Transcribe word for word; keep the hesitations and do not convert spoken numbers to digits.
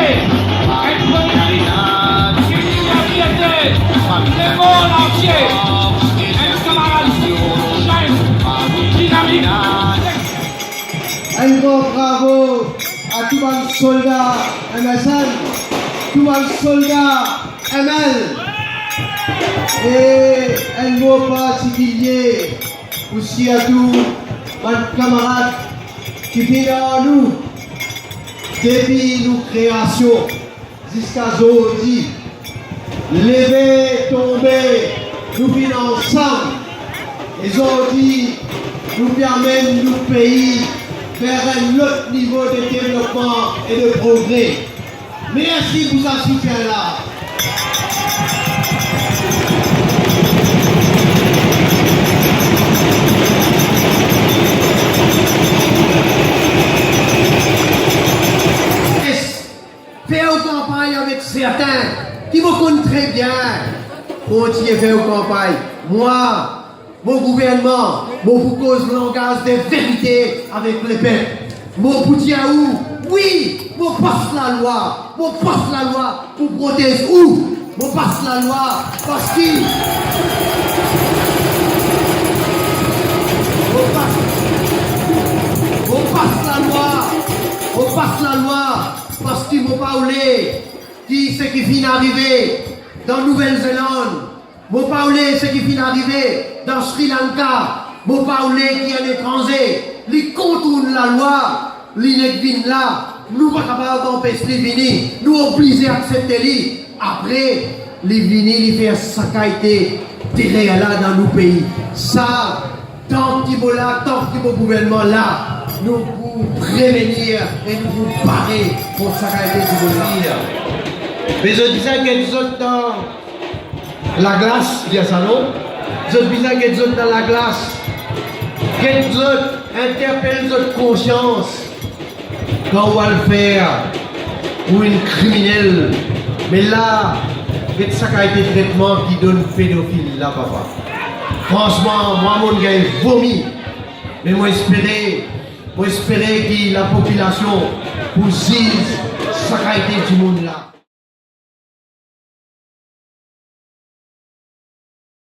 Enn solidarite, enn solidarite, lemonn antie, enn kamarad, jenn, dinamik. Enn gran bravo a tou bann solda M S N, tou bann solda M L, e enn mo partikilie pou sirtou bann kamarad ki finn ar nou depi nou kreasion ziska zordi. Leve, tonbe, nou vinn ansam. E zordi, nou pe amenn nou pei ver enn lot nivo de devlopman e de progre. Mersi pou sa soutien la. Fer ou kanpagn avek sertin ki mo konn tre bien. Kontigne fer ou kanpagn. Mwa, mo gouvernman, mo pou koz langaz de verite avek lepep. Mo pou dir ou, wi, mo pas lalwa, mo pas lalwa pou protez ou. Mo pas lalwa parski mo pas, mo pas lalwa, mo pas lalwa parski mo pa oule ki seki finn arive dan Nouvel Zeland, mo pa oule seki finn arive dan Sri Lanka, mo pa oule ki enn etranze, li kontourn lalwa, li nek vinn la, nou pa kapav anpes li vini, nou oblize aksepte li. Apre, li vini, li fer sa kalite derer la dan nou pei. Sa, Tan ki mo la, tan ki mo gouvernman la, nou pou prevenir e nou pou pare kont sa kalite dimoun la. Me zot bizin get zot dan laglas, dir sa non? Zot bizin get zot dan laglas. Get zot, interpel zot konsians. Kan ou al fer, ou enn kriminel, me la, get sa kalite tretman ki donn pedofil la, papa. Fransman, mwa, mo'nn gagn vomi. Me mo espere, mo espere ki lapopilasion pou ziz sa kalite dimoun la.